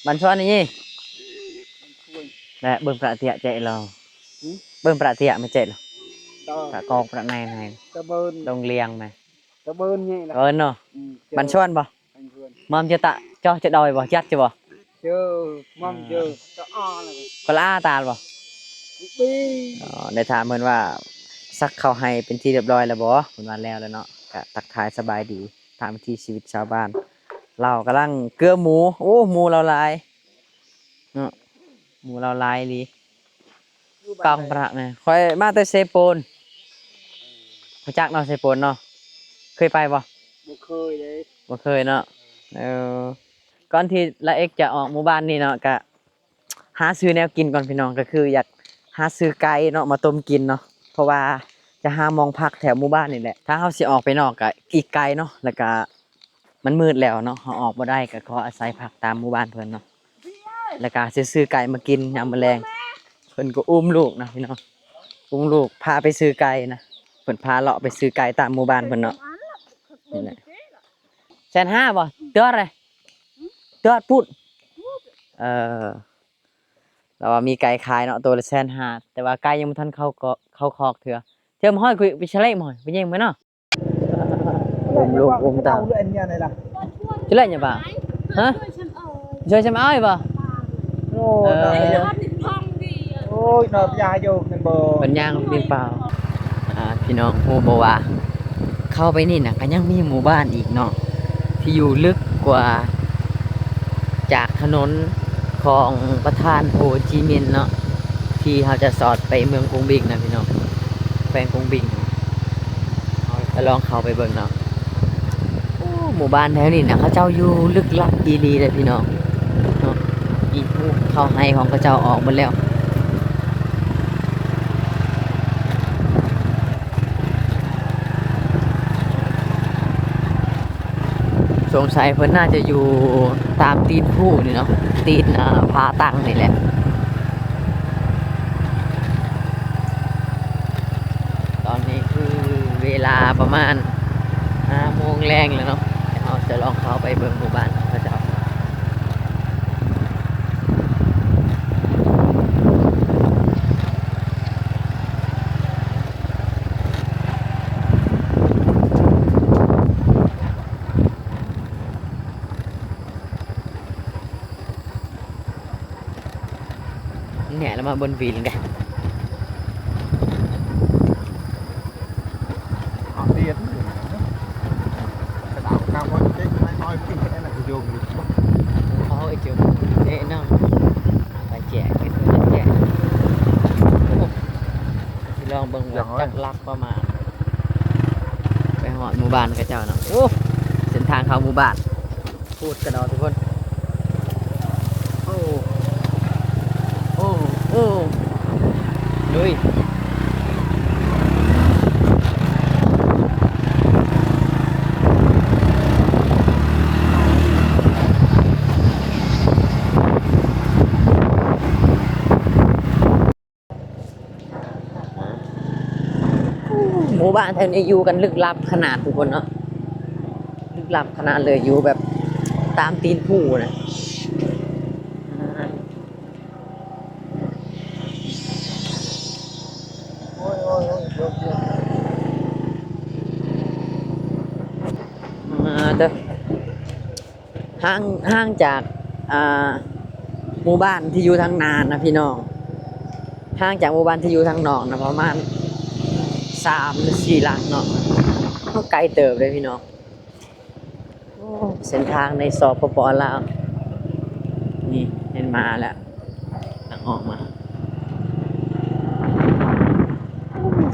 ບ້ານຊວນນີ້ ແລະເບິ່ງປະເຕຍະແຈະລາວ ຫືມ ເບິ່ງປະເຕຍະມາແຈະລາວ ຕະກອກປະແນນໃຫ້ ຕະເບີນ ດົງລຽງມາ ຕະເບີນນີ້ລະ ເອີເນາະ ອືມ ບ້ານຊວນບໍ່? ບ້ານຊວນ ມັນຈະຕະ ຈອດຈະດອຍບໍ່? ຈັດຈະບໍ່? ເຈີ ມັນເຈີ ຕະອາລະ ກະລາຕາລບໍ່? ປີ ອໍ ໄດ້ຖາມເພິ່ນວ່າ ສັກເຂົ້າໄຮ່ເປັນທີ່ຮຽບຮ້ອຍແລ້ວບໍ່? ເພິ່ນວ່າແລ້ວແລ້ວເນາະ ກະທັກທາຍສະບາຍດີ ຖາມວິຖີຊີວິດຊາວບ້ານ ລາວກຳລັງເກືອໝູ ໂອ້ ໝູລາວຫຼາຍເນາະ ໝູລາວຫຼາຍອີ່ຫຼີ ກອງປະນະ ຂ້ອຍມາແຕ່ເຊໂປນ ຮູ້ຈັກເນາະ ເຊໂປນເນາະ ເຄີຍໄປບໍ່? ບໍ່ເຄີຍເດ້ ບໍ່ເຄີຍເນາະ ເອີ ກ່ອນທີ່ລາເອັກຈະອອກໝູ່ບ້ານນີ້ເນາະ ກະ ຫາຊື້ແນວກິນກ່ອນພີ່ນ້ອງ ກໍຄືຢາກຫາຊື້ໄກ່ເນາະມາຕົ້ມກິນເນາະ ເພາະວ່າຈະຫາໝ່ອງພັກແຖວໝູ່ບ້ານນີ້ແຫຼະ ຖ້າເຮົາຊິອອກໄປນອກກໍອີກໄກເນາະ ແລ້ວກໍມັນມືດແລ້ວເນາະ ເຮົາອອກບໍ່ໄດ້ ກໍຂໍອາໄສພັກຕາມໝູ່ບ້ານເພິ່ນເນາະ ແລ້ວກໍຊິຊື້ໄກ່ມາກິນຍາມມື້ແລງ ເພິ່ນກໍອຸ້ມລູກນະພີ່ນ້ອງ ອຸ້ມລູກພາໄປຊື້ໄກ່ນະ ເພິ່ນພາເລາະໄປຊື້ໄກ່ຕາມໝູ່ບ້ານເພິ່ນເນາະ ນີ້ແຫຼະ ແສນຫ້າບໍ່? ເທື່ອໃດ? ເທື່ອປຸດ ເອີ ລາວວ່າມີໄກ່ຂາຍເນາະ ໂຕລະແສນຫ້າ ແຕ່ວ່າໄກ່ຍັງບໍ່ທັນເຂົ້າກໍ ເຂົ້າຄອກເທື່ອ ເທື່ອມາຮ້ອຍ ກູໄປສະເລະມາຮ້ອຍ ໄປຍິງມາເນາະ ອຸ້ມລູກອຸ້ມເຕົ້າ ຈະເລະຫຍັງປະ? ຮະ? ຊ່ວຍຊຳອ້າຍບໍ່? ໂອ້ ເອີ ໂອ້ຍ ນອນຢາຢູ່ແມ່ນບໍ່? ເພິ່ນຍ່າງເປັນເປົ່າ ອ່າ ພີ່ນ້ອງຮູ້ບໍ່ວ່າ ເຂົ້າໄປນີ້ນະ ກໍຍັງມີໝູ່ບ້ານອີກເນາະ ທີ່ຢູ່ເລິກກວ່າຈາກຖະໜົນຂອງປະທານໂຮຈິມິນເນາະ ທີ່ເຮົາຈະສອດໄປເມືອງກົງບິງນະພີ່ນ້ອງ ແຂວງກົງບິງ ເຮົາຈະລອງເຂົ້າໄປເບິ່ງເນາະ ໂອ້ ໝູ່ບ້ານແຖວນີ້ນະ ເຂົາເຈົ້າຢູ່ລຶກລັບອີ່ຫຼີເດ້ພີ່ນ້ອງເນາະ ອີ່ ເຂົ້າໄຮ່ຂອງເຂົາເຈົ້າອອກໝົດແລ້ວ. ສົງໄສເພິ່ນໜ້າຈະຢູ່ຕາມຕີນພູນີ້ເນາະ ຕີນ ອ່າ ຜາຕັ້ງນີ້ແຫຼະ ຕອນນີ້ຄືເວລາປະມານຫ້າໂມງແລງແລ້ວເນາະ ເຮົາຈະລອງເຂົ້າໄປເບິ່ງໝູ່ບ້ານຂອງເຂົາເຈົ້າ. ແນ່ລະມາເບິ່ງວິວນີ້ເດ້ ເອົາດຽນ ກະດາວກາວເຈັກນ້ອຍໆ ປີແລ້ວນະ ໂຍມ ເອົາໄອ້ເຈົ້າເດ້ນຳ ໄປແຈກ ໄປແຈກ ໂອ້ ຊິລອງເບິ່ງວ່າຈັກຫຼັກປະມານ ໄປຮອດໝູ່ບ້ານເຂົາເຈົ້າເນາະ ໂອ້ ເສັ້ນທາງເຂົ້າໝູ່ບ້ານ. ພູດກະດອກທຸກຄົນ ໂອ້ ໂອ້ ໂອ້ ລຸຍ ໝູ່ບ້ານແຖວນີ້ຢູ່ກັນລຶກລັບຂະໜາດທຸກຄົນເນາະ ລຶກລັບຂະໜາດເລີຍ ຢູ່ແບບຕາມຕີນພູນະ ມາເດີ. ຫ່າງ ຫ່າງຈາກ ອ່າ ໝູ່ບ້ານທີ່ຢູ່ທາງໜ້ານະພີ່ນ້ອງ ຫ່າງຈາກໝູ່ບ້ານທີ່ຢູ່ທາງນອກນະ ປະມານສາມຫຼືສີ່ຫຼັກເນາະ ກໍໄກເຕີບເດ້ພີ່ນ້ອງ. ໂອ້ ເສັ້ນທາງໃນ ສປປ ລາວ ນີ້ເຫັນມາແລ້ວ ທາງອອກມາ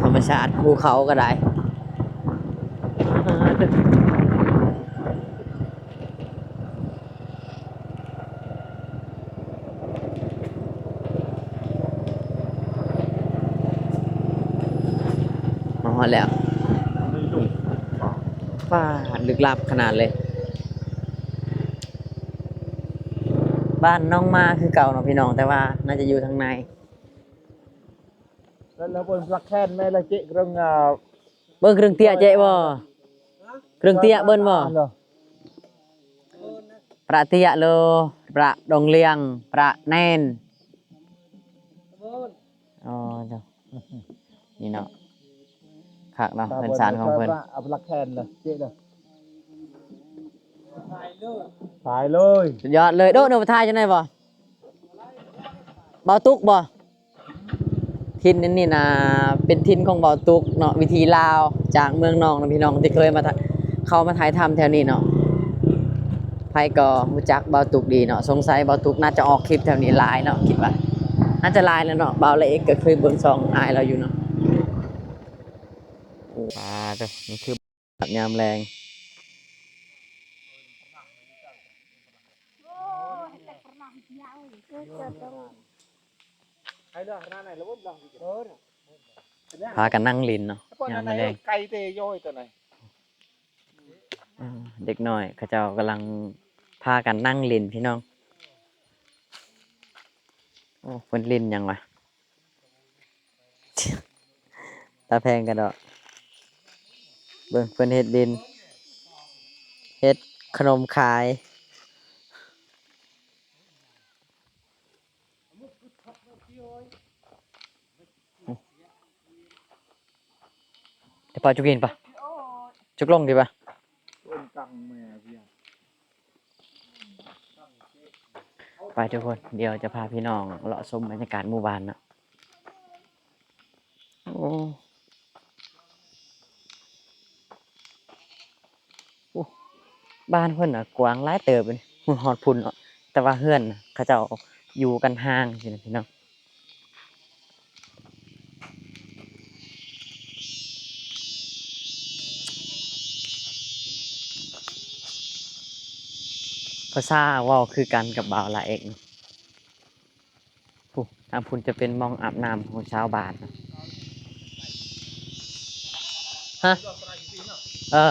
ທຳມະຊາດ ພູເຂົາກໍໄດ້. ມາຮອດແລ້ວ ປ້າ ລຶກລັບຂະໜາດເລີຍ ບ້ານນ້ອງມາຄືເກົ່າເນາະພີ່ນ້ອງ ແຕ່ວ່າໜ້າຈະຢູ່ທາງໃນ. ເບິ່ງເຄື່ອງເຕຍະເບິ່ງບໍ່? ເຄື່ອງເຕຍະເບິ່ງບໍ່? ພະເຕ້ຍໂລ ພະດົງລຽງ ພະແນນ. ອໍ ເຈົ້າ ນີ້ເນາະ ຄັກເນາະ ເຮືອນຊານຂອງເພິ່ນ. ເອົາຫຼັກແທນເລີຍ ເຈເລີຍ ຖ່າຍເລີຍ ສຸດຍອດເລີຍ. ໂດ ໂດ ໄປຖ່າຍຈັ່ງໃດບໍ່? ເບົາຕຸກບໍ່? ຖິ່ນອັນນີ້ນະ ເປັນຖິ່ນຂອງເບົາຕຸກເນາະ ວິຖີລາວ ຈາກເມືອງນອງນະພີ່ນ້ອງ ທີ່ເຄີຍມາ ເຂົ້າມາຖ່າຍທຳແຖວນີ້ເນາະ. ໃຜກໍຮູ້ຈັກເບົາຕຸກດີເນາະ ສົງໄສເບົາຕຸກໜ້າຈະອອກຄລິບແຖວນີ້ຫຼາຍເນາະ ຄິດວ່າໜ້າຈະຫຼາຍແລ້ວເນາະ. ບ່າວລະເອກກໍເຄີຍເບິ່ງຊ່ອງອ້າຍລາວຢູ່ເນາະ. ອ່າ ໂຕ ນີ້ຄື ຍາມແລງ ພາກັນນັ່ງຫຼິ້ນເນາະ ຍາມແລງ. ເອີ ເດັກນ້ອຍເຂົາເຈົ້າກຳລັງພາກັນນັ່ງຫຼິ້ນພີ່ນ້ອງ. ໂອ້ ເພິ່ນຫຼິ້ນຫຍັງວະ? ຕາແພງກັນດອກ. ເບິ່ງເພິ່ນເຮັດດິນ ເຮັດຂະໜົມຂາຍ. ຈະປາຈຸກິນປະ? ຈຸກລົງດີປະ? ໄປທຸກຄົນ ດຽວຈະພາພີ່ນ້ອງເລາະຊົມບັນຍາກາດໝູ່ບ້ານເນາະ. ໂອ້ ໂອ້ ບ້ານເພິ່ນນະກວ້າງຫຼາຍເຕີບເດ ຮອດພຸ້ນເນາະ ແຕ່ວ່າເຮືອນນະເຂົາເຈົ້າຢູ່ກັນຫ່າງຊີ້ນະພີ່ນ້ອງ. ພາສາເວົ້າຄືກັນກັບບ່າວລາເອກເນາະ. ພຸ້ນ ທາງພຸ້ນຈະເປັນໝ່ອງອາບນ້ຳຂອງຊາວບ້ານນະ. ຮະ? ເອີ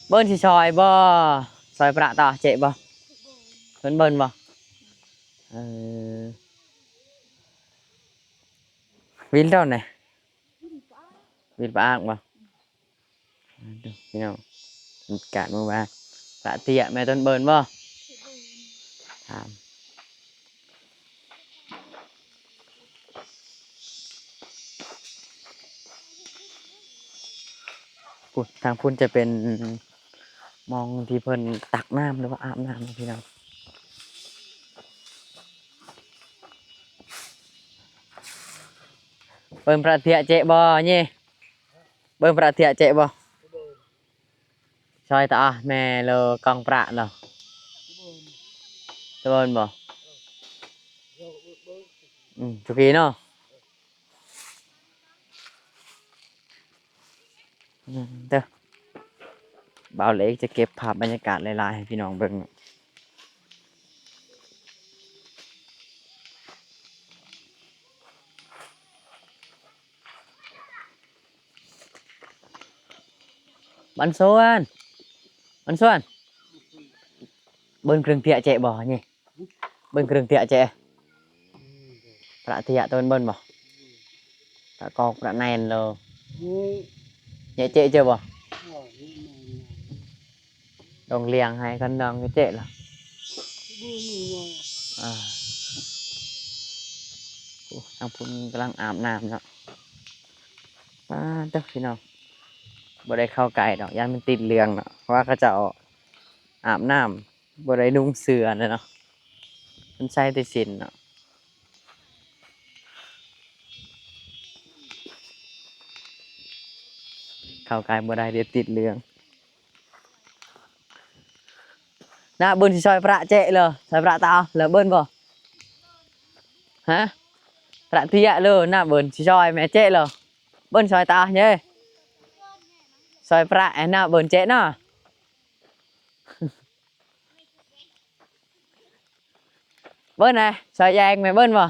ເບິ່ນຊິຊ່ອຍບໍ່? ຊ່ອຍປະຕໍ່ເຈະບໍ່? ເພິ່ນເບິ່ນບໍ່? ເອີ ວິນເຈົ້ານະ? ວິນປາອາກບໍ່? ອ່າ ດູພີ່ນ້ອງ ກາດມື້ວານ ປະເຕ້ຍແມ່ຕົ້ນເບິ່ນບໍ່? ຖາມ ພຸ້ນ ທາງພຸ້ນຈະເປັນໝ່ອງທີ່ເພິ່ນຕັກນ້ຳ ຫຼືວ່າອາບນ້ຳເນາະພີ່ນ້ອງ. ເບິ່ງພະເຕ້ຍເຈະບໍ່ນີ້? ເບິ່ງພະເຕ້ຍເຈະບໍ່? ຊ່ອຍຕາແມ່ໂລກອງປະເນາະ. ຕະເບິ່ນບໍ່? ອືມ ໂອເຄເນາະ. ອືມ ເດີ ບ່າວເລັກຈະເກັບພາບບັນຍາກາດຫຼາຍໆ ໃຫ້ພີ່ນ້ອງເບິ່ງເນາະ. ບັນຊວນ ບັນຊວນ ເບິ່ງເຄື່ອງເຕ້ຍເຈະບໍ່ນີ້? ເບິ່ງເຄື່ອງເຕ້ຍເຈະ ພະເຕ້ຍໂຕນເບິ່ນບໍ່? ຕະກອກພະແນນໂລ ເຍະເຈະເຈະບໍ່? ດົງລຽງໃຫ້ຄັນນ້ອງເຈະລະ ອ່າ ໂອ້ ທາງພຸ້ນກຳລັງອາບນ້ຳເນາະ. ປາດໂທ້ ພີ່ນ້ອງ ບໍ່ໄດ້ເຂົ້າໃກ້ດອກ ຢ້ານມັນຕິດເຫຼືອງເນາະ ເພາະວ່າເຂົາເຈົ້າອາບນ້ຳ ບໍ່ໄດ້ນຸ່ງເສື້ອນະເນາະ ເພິ່ນໃສ່ແຕ່ສິ້ນເນາະ. ເຂົ້າໃກ້ບໍ່ໄດ້ ດຽວຕິດເຫຼືອງ. ນະ ເບິ່ນຊິຊ່ອຍພະເຈະເລີ ຊ່ອຍພະຕາເລີ ເບິ່ນບໍ່? ຮະ? ພະເທຍເລີ ນະ ເບິ່ນຊິຊ່ອຍແມ່ເຈະເລີ ເບິ່ນຊ່ອຍຕາເຍ ຊ່ອຍພະ ແອນນະ ເບິ່ນເຈະເນາະ. ເບິ່ງນະ ສາຍແຍງແມ່ເບິ່ງບໍ່?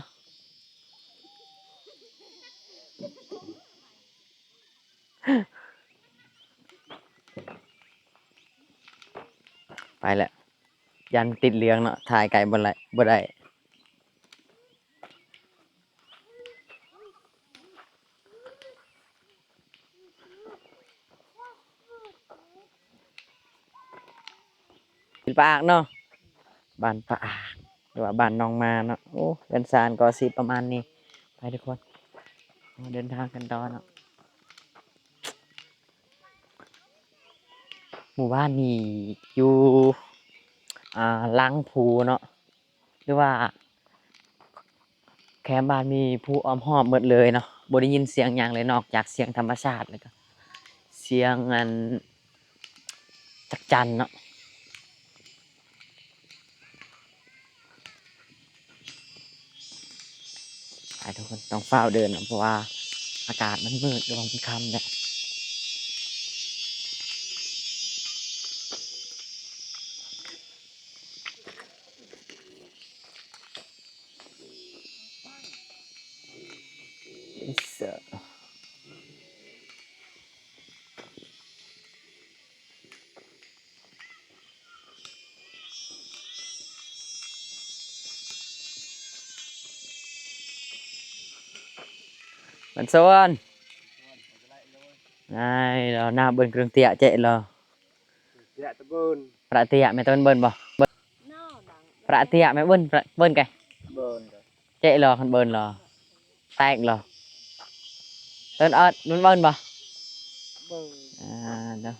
ໄປແລ້ວ ຢ້ານຕິດເຫຼືອງເນາະ ຖ່າຍໄກບໍ່ໄດ້ ບໍ່ໄດ້. ປາອາກເນາະ ບ້ານປາອາກ ຫຼືວ່າບ້ານໜອງມາເນາະ. ໂອ້ ເຮືອນຊານກໍຊິປະມານນີ້ ໄປທຸກຄົນ ເຮົາເດີນທາງກັນຕໍ່ເນາະ. ໝູ່ບ້ານນີ້ຢູ່ ອ່າ ຫຼັງພູເນາະ ຫຼືວ່າແຄມບ້ານມີພູອ້ອມຮອບໝົດເລີຍເນາະ ບໍ່ໄດ້ຍິນສຽງຫຍັງເລີຍ ນອກຈາກສຽງທຳມະຊາດ ແລ້ວກໍສຽງອັນຈັກຈັ່ນເນາະ. ໄປທຸກຄົນ ຕ້ອງຟ້າວເດີນເນາະ ເພາະວ່າອາກາດມັນມືດ ລະວັງມັນຄ່ຳເດີ້. ມັນຊວນ ນາຍ ລາວໜ້າເບິ່ນເຄື່ອງເຕຍເຈະລາວ ເຕຍຕະເບິ່ນ ພະເຕຍແມ່ນຕະເບິ່ນເບິ່ນບໍ່? ພະເຕຍແມ່ນເບິ່ນ ເບິ່ນໄກ ເບິ່ນ ເຈະລາວ ຄັນເບິ່ນລາວ ແຕກລາວ ເຕີນເອິດ ມັນເບິ່ນບໍ່? ເບິ່ງ ອ່າ ເດີ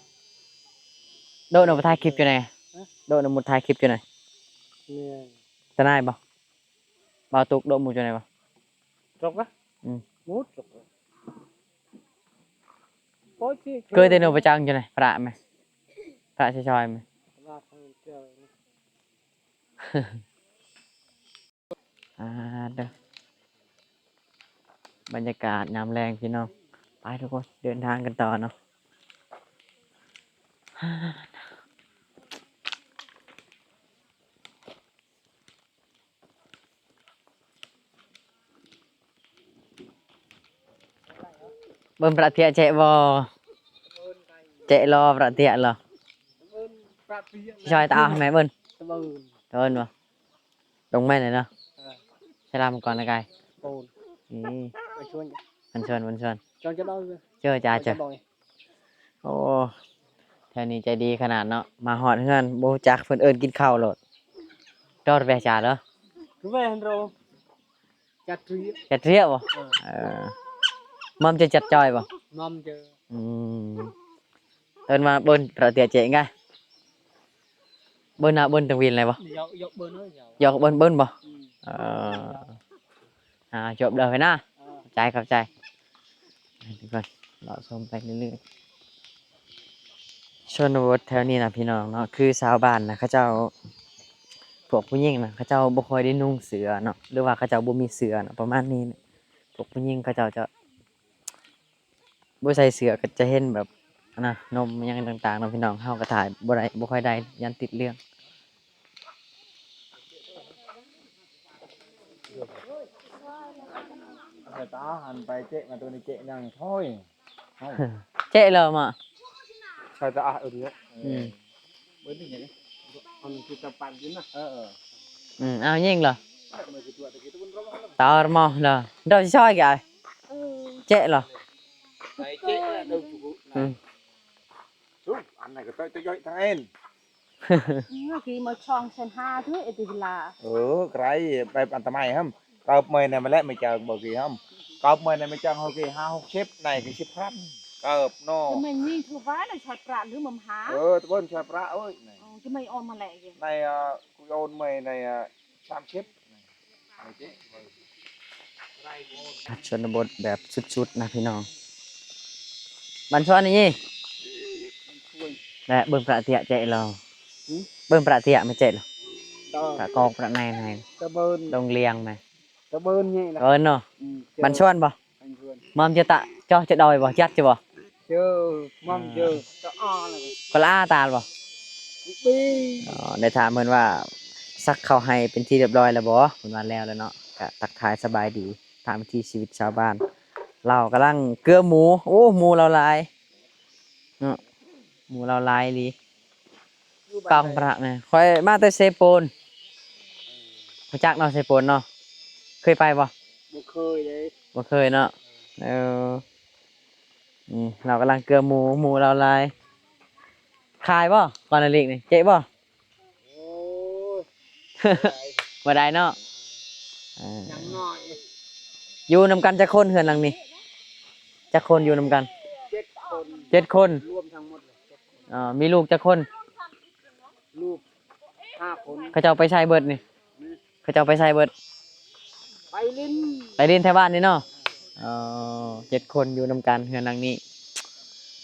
ໂດດນຳມາຖ່າຍຄລິບຢູ່ໃນ ຮະ? ໂດດນຳມຸດຖ່າຍຄລິບຢູ່ໃນ ແມ່ນ ຕານາຍບໍ່? ບ່າວຕຸກໂດດມຸດຢູ່ໃນບໍ່? ຈົກນະ ອືມ ມຸດຈົກ ໂອ້ຍ ເຄີຍແຕ່ໂນປະຈັງຢູ່ໃນ ພະແມ່ ພະຊອຍແມ່ ພະເຈົ້າ ອ່າ ເດີ ບັນຍາກາດຍາມແລງພີ່ນ້ອງ ໄປທຸກຄົນ ເດີນທາງກັນຕໍ່ເນາະ. ເບິ່ງພະເຕຍເຈະບໍ່? ເຈະລໍພະເຕຍລໍ? ຊ່ອຍຕາເອົາໃຫ້ແມ່ເບິ່ງ ຕະເບິ່ງ ຕະເບິ່ງບໍ່? ລົງແມ່ນເລີຍເນາະ ເອີ ສະລາມກ່ອນນະກາຍ ໂອນ ນີ້ ມັນຊວນ ມັນຊວນ ເຈົ້າຈະເວົ້າເດີ ເຈີ ຈາ ເຈີ ໂອ້ ແຖວນີ້ໃຈດີຂະໜາດເນາະ ມາຮອດເຮືອນບໍ່ຮູ້ຈັກ ເພິ່ນເອີ້ນກິນເຂົ້າໂລດ ຈອດແວະຈາເດີ ແວະຫັ້ນໂລດ ຈັດເທຍ ຈັດເທຍບໍ່? ເອີ ເອີ ມັມຈະຈັດຈອຍບໍ່? ມັມຈະ ອືມ ເອີ້ນມາເບິ່ນ ພະເຕຍເຈະກະ ເບິ່ນນະ ເບິ່ນຕັງວິນໄດ້ບໍ່? ຢອກ ຢອກເບິ່ນເນາະ ຢອກເບິ່ນ ເບິ່ນບໍ່? ອືມ ເອີ ອ່າ ຈົບເດີເວີຍນະ ເອີ ຂອບໃຈ ຂອບໃຈ ທຸກຄົນ ເລາະຊົມໄປເລື້ອຍໆ ຊົນນະບົດແຖວນີ້ນະພີ່ນ້ອງເນາະ ຄືຊາວບ້ານນະ ເຂົາເຈົ້າ ພວກຜູ້ຍິງນະ ເຂົາເຈົ້າບໍ່ຄ່ອຍໄດ້ນຸ່ງເສື້ອເນາະ ຫຼືວ່າເຂົາເຈົ້າບໍ່ມີເສື້ອເນາະ ປະມານນີ້ ພວກຜູ້ຍິງເຂົາເຈົ້າຈະ ບໍ່ໃສ່ເສື້ອກໍຈະເຫັນແບບ ອັນນະ ນົມຫຍັງຕ່າງໆເນາະພີ່ນ້ອງ ເຮົາກໍຖ່າຍບໍ່ໄດ້ ບໍ່ຄ່ອຍໄດ້ ຢ້ານຕິດເລື່ອງ ສາຍຕາຫັນໄປເຈະມາ ໂຕນີ້ເຈະຍັງຖອຍ ເຈະແລ້ວມາ ສາຍຕາ ເອີ ອືມ ເບິ່ງນີ້ ມັນຄືຕະປັນກິນນະ ເອີ ເອີ ອືມ ເອົາຍິງລະ ຕອດມາລະ ດອກຊິຊ່ອຍກະ ເຈະລະ ອືມ ອັນນັ້ນກໍຕະຍ່ອຍທາງເອັນ ເມື່ອກີ້ມາຊ່ອງເຊັນຫ້າເທື່ອ ເອຕິລາ ເອີ ໄກລ ແບບອັນຕະໄມຫັ້ນ ເກີບເມື່ອຍໃນມາແລະ ມາເຈີບໍ່ກີ້ຫັ້ນ ເກີບເມື່ອຍໃນມາເຈີເຮົາກີ້ຫ້າຫົກສິບ ໃນກີ້ສິບພັນ ເກີບເນາະ ແມ່ນຍິງຄືວ່າໃນຊອຍປະຫຼືມາຫາ ເອີ ຕະເບິ່ນຊອຍປະເອີຍ ຈະໄມ່ອອນມາແລະ ໃນ ເອີ ກູໂອນເມື່ອຍໃນ ສາມສິບ ຊົນນະບົດແບບສຸດໆນະພີ່ນ້ອງ ບ້ານຊວນນີ້ ແລະເບິ່ງພະເຕຍເຈະລາວ ຫືມ ເບິ່ງພະເຕຍມາເຈະລາວ ຕະກອກພະໃນໃນ ຕະເບິ່ນ ດົງລຽງມາ ຕະເບິ່ນນີ້ລະ ເອີເນາະ ອືມ ບ້ານຊວນບໍ່? ມັນຈະຕະ ເຈາະຈະດອຍບໍ່? ຍັດຈະບໍ່? ເຈີ ມັນເຈີ ຕະອາລະ ກະລາຕາລບໍ່? ອໍ ໄດ້ຖາມເພິ່ນວ່າ ສັກເຂົ້າໄຮ່ເປັນທີ່ຮຽບຮ້ອຍແລ້ວບໍ່? ເພິ່ນວ່າແລ້ວແລ້ວເນາະ ກະທັກທາຍສະບາຍດີ ຖາມວິຖີຊີວິດຊາວບ້ານ ລາວກຳລັງເກືອໝູ ໂອ້ ໝູລາວຫຼາຍເນາະ ໝູລາວຫຼາຍອີ່ຫຼີ ກອງພະນະ ຂ້ອຍມາແຕ່ເຊໂປນ ຮູ້ຈັກເນາະ ເຊໂປນເນາະ ເຄີຍໄປບໍ່? ບໍ່ເຄີຍເດ້ ບໍ່ເຄີຍເນາະ ເອີ ນີ້ລາວກຳລັງເກືອໝູ ໝູລາວຫຼາຍ ຂາຍບໍ່? ກ່ອນໜ້າລີກນີ້ ເຈະບໍ່? ບໍ່ໄດ້ເນາະ. ເອີ ຍັງນ້ອຍ. ຢູ່ນຳກັນຈັກຄົນເຮືອນຫຼັງນີ້? ຈັກຄົນຢູ່ນຳກັນ? ເຈັດຄົນ. ເຈັດຄົນ. ລວມທັງໝົດເລີຍ ເຈັດຄົນ. ເອີ ມີລູກຈັກຄົນ? ລູກຫ້າຄົນ. ເຂົາເຈົ້າໄປໃສເບິດນີ້? ເຂົາເຈົ້າໄປໃສເບິດ? ໄປຫຼິ້ນ ໄປຫຼິ້ນແຖວບ້ານນີ້ເນາະ. ເອີ ເຈັດຄົນຢູ່ນຳກັນເຮືອນຫຼັງນີ້.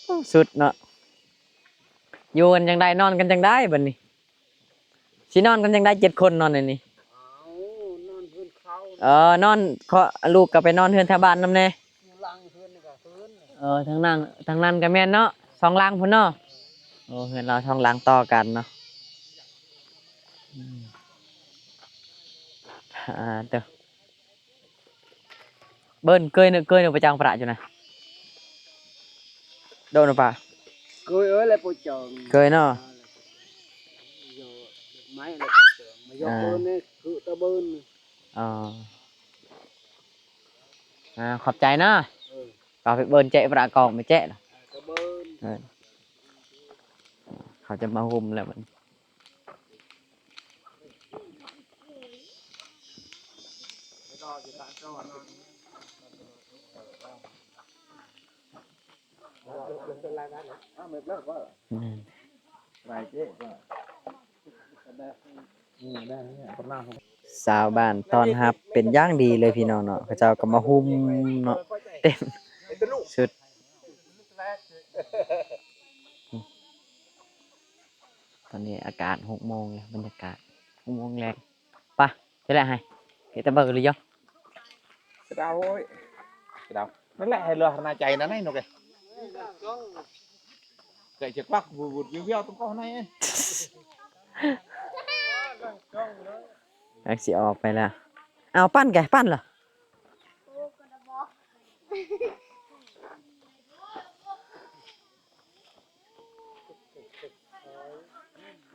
ໂອ້ ສຸດເນາະ. ຢູ່ກັນຈັ່ງໃດ ນອນກັນຈັ່ງໃດບັດນີ້? ຊິນອນກັນຈັ່ງໃດ ເຈັດຄົນນອນໃນນີ້? ເອົາ ນອນເຮືອນເຂົາ. ເອີ ນອນ ເຂົາ ລູກກໍໄປນອນເຮືອນແຖວບ້ານນຳແດ່. ຢູ່ຫຼັງເຮືອນນີ້ກໍເຮືອນ. ເອີ ທາງນັ້ນ ທາງນັ້ນກໍແມ່ນເນາະ ສອງຫຼັງພຸ້ນເນາະ. ໂອ້ ເຮືອນລາວສອງຫຼັງຕໍ່ກັນເນາະ. ອືມ ອ່າ ເຕີ ເບິ່ນເຄີຍເນາະ ເຄີຍເນາະ ປະຈັງປະຈະຢູ່ນະ ໂດນປະ ເຄີຍເອີຍ ແລະ ປະຈັງ ເຄີຍເນາະ. ເອີ ແລະ ປະຈັງ ໂຍ ໄມ້ ແລະ ປະຈັງ ມາໂຍ ອ່າ ເບິ່ນນີ້ ຄືຕະເບິ່ນ. ອໍ ອ່າ ຂອບໃຈເນາະ. ເອີ ກໍໄປເບິ່ນແຈະປະກອງໄປແຈະລະ ເອີ ຕະເບິ່ນ. ເອີ ເຂົາຈະມາໂຮມແລ້ວບັດນີ້. ຊາວບ້ານຕ້ອນຮັບເປັນຢ່າງດີເລີຍພີ່ນ້ອງເນາະ. ເຂົາເຈົ້າກໍມາໂຮມເນາະ ເຕັມຊຸດ. ຕອນນີ້ອາກາດຫົກໂມງແລ້ວ ບັນຍາກາດຫົກໂມງແລງ. ປະ ເຮັດແຫຼະໃຫ້ ເຮັດແຕ່ເບິ່ງຫຼືຢອກ ສະດາວໂອ້ຍ ສະດາວ ນັ້ນແຫຼະ ໃຫ້ເຫຼືອຫາໜ້າໃຈນັ້ນໃຫ້ນົກເອີຍ ກະຈະກວັກວຸດໆວຽວໆຕົງເກາະໃນ ຈັກຊິອອກໄປແລ້ວ. ເອົາ ປັ່ນແກ ປັ່ນລະ.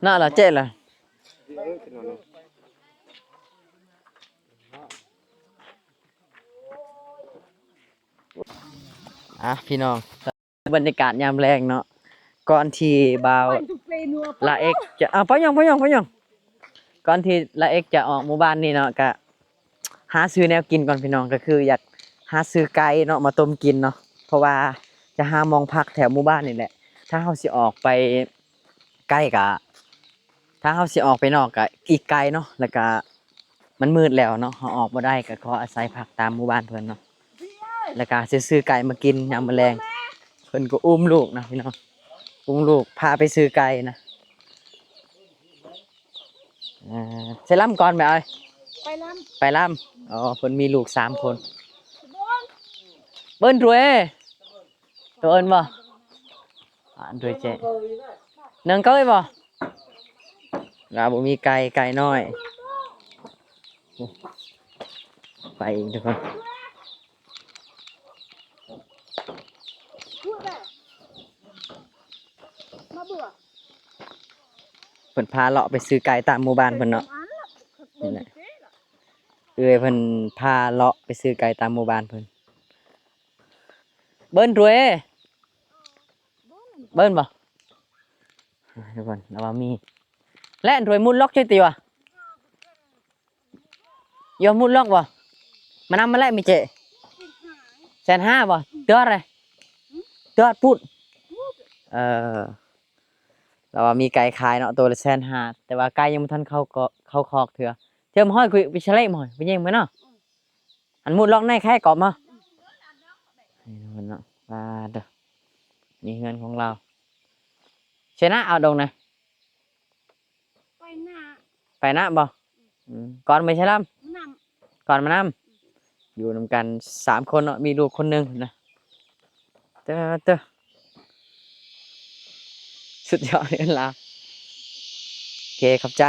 ນະລະເຈລະ ອ່ະ ພີ່ນ້ອງ ບັນຍາກາດຍາມແລງເນາະ ກ່ອນທີ່ບ່າວລາເອັກຈະ ເອົາ ປະຫຍັງ ປະຫຍັງ ປະຫຍັງ ກ່ອນທີ່ລາເອັກຈະອອກໝູ່ບ້ານນີ້ເນາະ ກະ ຫາຊື້ແນວກິນກ່ອນພີ່ນ້ອງ ກໍຄືຢາກຫາຊື້ໄກ່ເນາະ ມາຕົ້ມກິນເນາະ ເພາະວ່າຈະຫາໝ່ອງພັກແຖວໝູ່ບ້ານນີ້ແຫຼະ. ຖ້າເຮົາຊິອອກໄປໄກກະ ຖ້າເຮົາຊິອອກໄປນອກກະອີກໄກເນາະ ແລ້ວກະມັນມືດແລ້ວເນາະ ເຮົາອອກບໍ່ໄດ້ ກະຂໍອາໄສພັກຕາມໝູ່ບ້ານເພິ່ນເນາະ ແລ້ວກະຊິຊື້ໄກ່ມາກິນຍາມມື້ແລງ. ເພິ່ນກໍອຸ້ມລູກນະພີ່ນ້ອງ ອຸ້ມລູກພາໄປຊື້ໄກ່ນະ. ເອີ ໃສ່ລຳກ່ອນແມ່ເອີຍ ໄປລຳ ໄປລຳ. ອໍ ເພິ່ນມີລູກສາມຄົນ ເບິ່ນ ເບິ່ນຖ້ວຍ ໂຕເອີ້ນບໍ່ ອ່າ ຖ້ວຍເຈ ໜຶ່ງເກີຍບໍ່ ລາວບໍ່ມີໄກ່ ໄກ່ນ້ອຍ ໄປອີກທຸກຄົນ. ເພິ່ນພາເລາະໄປຊື້ໄກ່ຕາມໝູ່ບ້ານເພິ່ນເນາະ. ນີ້ແຫຼະ ເອື້ອຍເພິ່ນພາເລາະໄປຊື້ໄກ່ຕາມໝູ່ບ້ານເພິ່ນ. ເບິ່ນຖ້ວຍ ເບິ່ນບໍ່ ທຸກຄົນ ລາວວ່າມີ ແລະ ຖ້ວຍມຸດລັອກເຈຕິວະ. ຍອມມຸດລັອກບໍ່ ມານຳມາແລະມີເຈ ແສນຫ້າບໍ່ ເດືອດເລີຍ ເດືອດພຸດ. ເອີ ລາວວ່າມີໄກ່ຂາຍເນາະ ໂຕລະແສນຫ້າ ແຕ່ວ່າໄກ່ຍັງບໍ່ທັນເຂົ້າ ເຂົ້າຄອກເທື່ອ. ເທີມຫ້ອຍ ຄຸຍໄປສະເລມຫ້ອຍ ໄປຍິງມາເນາະ. ອັນມຸດລັອກໃນແຄ່ກອບມາ ເນາະ ວ່າເດີ ນີ້ເຮືອນຂອງລາວ. ເຊນະ ເອົາດົງນະ ໄປນະ ໄປນະບໍ່? ອືມ ກ່ອນໄປໃສລຳ ນຳ ກ່ອນມານຳ ຢູ່ນຳກັນສາມຄົນເນາະ ມີລູກຄົນໜຶ່ງນະ. ເຕີ ເຕີ ສຸດຍອດເຮືອນລາວ. ໂອເຄ ຂອບໃຈ.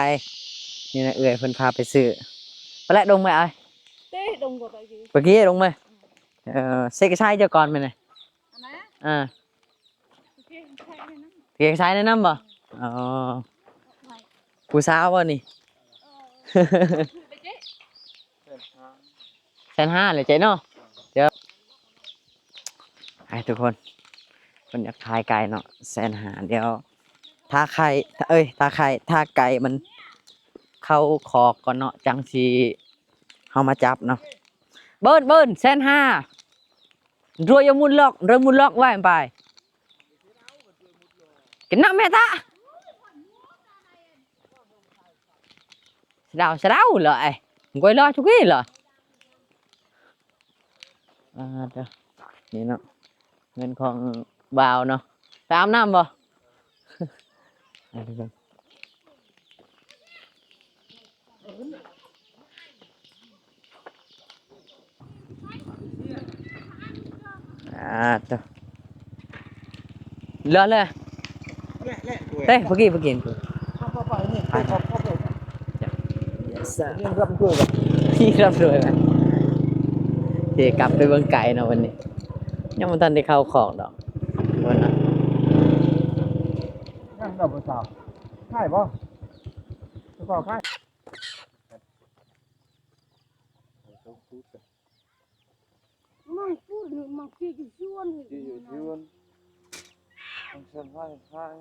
ນີ້ນະ ເອື້ອຍເພິ່ນພາໄປຊື້ ໄປແລະດົງໄປອ້າຍ ເຕະດົງບໍ່ໄປກີ້ ໄປກີ້ດົງໄປ. ເອີ ເຊກະຊາຍເຈົ້າກ່ອນແມ່ນນະ ອັນນະ ເອີ ເພງຊາຍແນະນຳບໍ່? ອໍ ຜູ້ສາວບໍ່ນີ້? ແສນຫ້າແຫຼະເຈເນາະ. ດຽວ ໃຫ້ທຸກຄົນ ເພິ່ນຢາກຂາຍໄກ່ເນາະ ແສນຫ້າ. ດຽວຖ້າໄຂ່ ເອີຍ ຖ້າໄຂ່ ຖ້າໄກ່ມັນ ເຂົ້າຄອກກ່ອນເນາະ ຈັ່ງຊິ ເຮົາມາຈັບເນາະ. ເບິ່ນ ເບິ່ນ ແສນຫ້າ Rồi vô một lọc, rồi một lọc vay phải. Cái nặng mẹ ta. Sao, sao lắm rồi. Quay lo chú kia rồi. À, đó. Nhìn nó. ເງິນຂອງບ່າວເນາະ ໄປອາບນ້ຳບໍ່? ອ່າ ໂຕ ເຫຼືອເລີຍ ເຕະ ເມື່ອກີ້ ເມື່ອກີ້ ໄປ ໄປ ໄປ ນີ້ ໄປ ໄປ ໄປ ໄປ ນີ້ ຮັບດ້ວຍ ນີ້ ຮັບດ້ວຍ ເດ ກັບໄປເບິ່ງໄກ່ເນາະ ວັນນີ້ ຍັງບໍ່ທັນໄດ້ເຂົ້າຄອກດອກ ເບິ່ງນະ ຍັງດອກ ຜູ້ສາວ ຂາຍບໍ່? ຜູ້ສາວຂາຍ ມັນປູດ ມັນເກຍຢູ່ສວນ ເກຍຢູ່ສວນ ມັນຊັ້ນ ຫາຍ ຫາຍ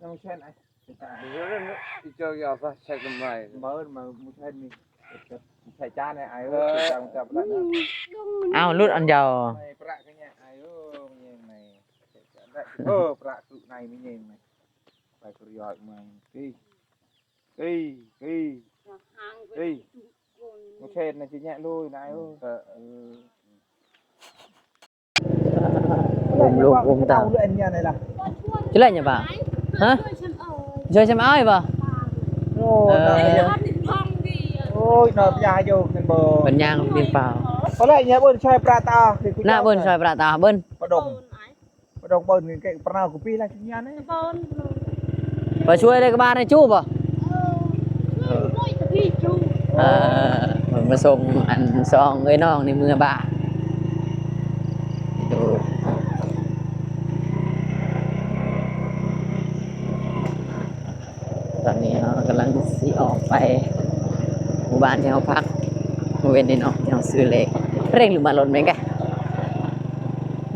ຍັງແຊນໄອ້ ອີເຈົ້າຢ່າໄປໃຊ້ກຳໄລ ເບິ່ງມາ ມື້ແຊນນີ້ ໃສ່ຈານໃຫ້ອ້າຍເອີຍ ເອີ ຈານຈັບໄດ້ນະ ອ້າວ ຫຼຸດອັນດຽວ ປະກະແຍະອ້າຍເອີຍ ແຍງໃນ ເອີ ປະກະໃນ ມີແຍງໃນ ໄປກະຢອກໃໝ່ ຕີ ຕີ ຕີ ຕີ ມາເຂດນະ ຊິແຍະລຸຍນາຍເອີຍ ເອີ ເອີ. ອຸມລູກອຸມເຕົ້າ ຈະໄລ່ຫຍັງປະ? ຮະ? ຊ່ວຍຊຳເອົາ ຊ່ວຍຊຳເອົາບໍ່? ໂອ້ ເອີ ໂອ້ຍ ນອນຢາຢູ່ ເຫັນບໍ່? ເພິ່ນຍ່າງປີນປ່າ ເພິ່ນເອີ້ນຊ່ອຍປະຕາ ນະ ເບິ່ນຊ່ອຍປະຕາ ເບິ່ນ ປະດົງ ປະດົງ ເບິ່ນ ແກປະນາວ ກູປີລະ ໄປຊ່ວຍເລີຍກະບານໃຫ້ຈູ້ບໍ່? ເອີ ເພິ່ນມາສົ່ງອັນສອງເອື້ອຍນ້ອງໃນເມືອບ້ານ ຕອນນີ້ເຮົາກຳລັງຊິອອກໄປໝູ່ບ້ານທີ່ເຮົາພັກມື້ເວັນນີ້ເນາະ ທີ່ເຮົາຊື້ເລກ ເລັ່ງຫຼືມັດລົດແມ່ນກະ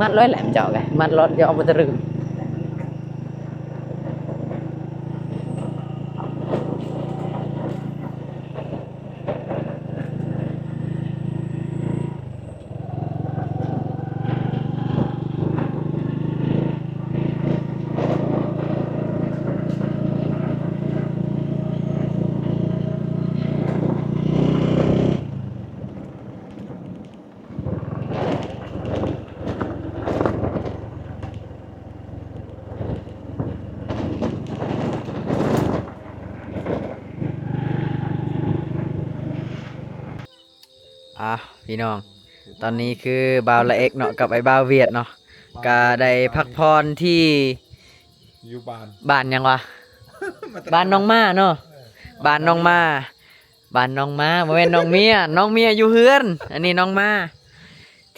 ມັດລອຍແຫຼມເຈົ້າກະ ມັດລອດເຈົ້າບໍ່ຕະລຶງ. ອ່າ ພີ່ນ້ອງ ຕອນນີ້ຄືບ່າວລະເອັກເນາະ ກັບໄອ້ບ່າວຫວຽດເນາະ ກະໄດ້ພັກຜ່ອນທີ່ ຢູ່ບ້ານ ບ້ານຫຍັງວະ? ບ້ານໜອງໝາເນາະ ເອີ ບ້ານໜອງໝາ ບ້ານໜອງໝາ ບໍ່ແມ່ນໜອງເມຍ ໜອງເມຍຢູ່ເຮືອນ ອັນນີ້ໜອງໝາ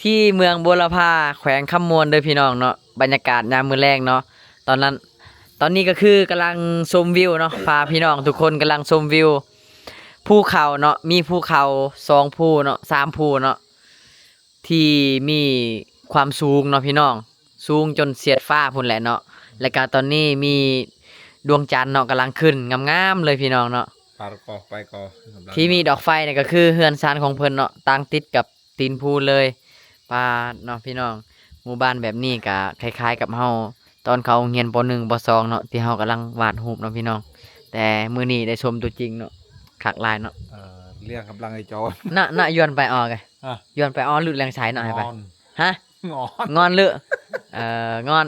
ທີ່ເມືອງບົວລະພາ ແຂວງຄຳມ່ວນເດີພີ່ນ້ອງເນາະ ບັນຍາກາດຍາມມື້ແລງເນາະ ຕອນນັ້ນ ຕອນນີ້ກະຄືກຳລັງຊົມວິວເນາະ ພາພີ່ນ້ອງທຸກຄົນກຳລັງຊົມວິວພູເຂົາເນາະ ມີພູເຂົາສອງພູເນາະ ສາມພູເນາະ ທີ່ມີຄວາມສູງເນາະພີ່ນ້ອງ ສູງຈົນສຽດຟ້າພຸ້ນແຫຼະເນາະ ແລະກະຕອນນີ້ມີດວງຈັນເນາະ ກຳລັງຂຶ້ນງາມໆເລີຍພີ່ນ້ອງເນາະ ປາກອໄປກໍ ທີ່ມີດອກໄຟນີ້ກະຄືເຮືອນຊານຂອງເພິ່ນເນາະ ຕັ້ງຕິດກັບຕີນພູເລີຍ ປາດເນາະພີ່ນ້ອງ ໝູ່ບ້ານແບບນີ້ກະຄ້າຍໆກັບເຮົາ ຕອນເຂົ້າໂຮງຮຽນ ປໍໜຶ່ງ ປໍສອງເນາະ ທີ່ເຮົາກຳລັງວາດຮູບເນາະພີ່ນ້ອງ ແຕ່ມື້ນີ້ໄດ້ຊົມຕົວຈິງເນາະ ຄັກຫຼາຍເນາະ ເອີ ລ້ຽງກຳລັງໄອ້ໂຈນ ນະ ນະ ຢວນໄປອອກ ຮະ ຢວນໄປອອກ ຫຼືແລງໃສເນາະ ໃຫ້ໄປ ງອນ ຮະ ງອນ ງອນ ຫຼື ເອີ ງອນ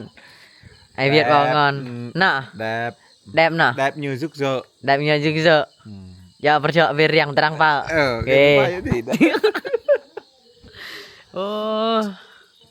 ໄອ້ຫວຽດເວົ້າງອນ ອືມ ນະ ແດບ ແດບນະ ແດບຍືດຊຶກເຊີ ແດບຍືດຊຶກເຊີ ອືມ ຢ່າປະເຈີະເວຣຽງຕະລັງປາ ເອີ ເກ ໂອ້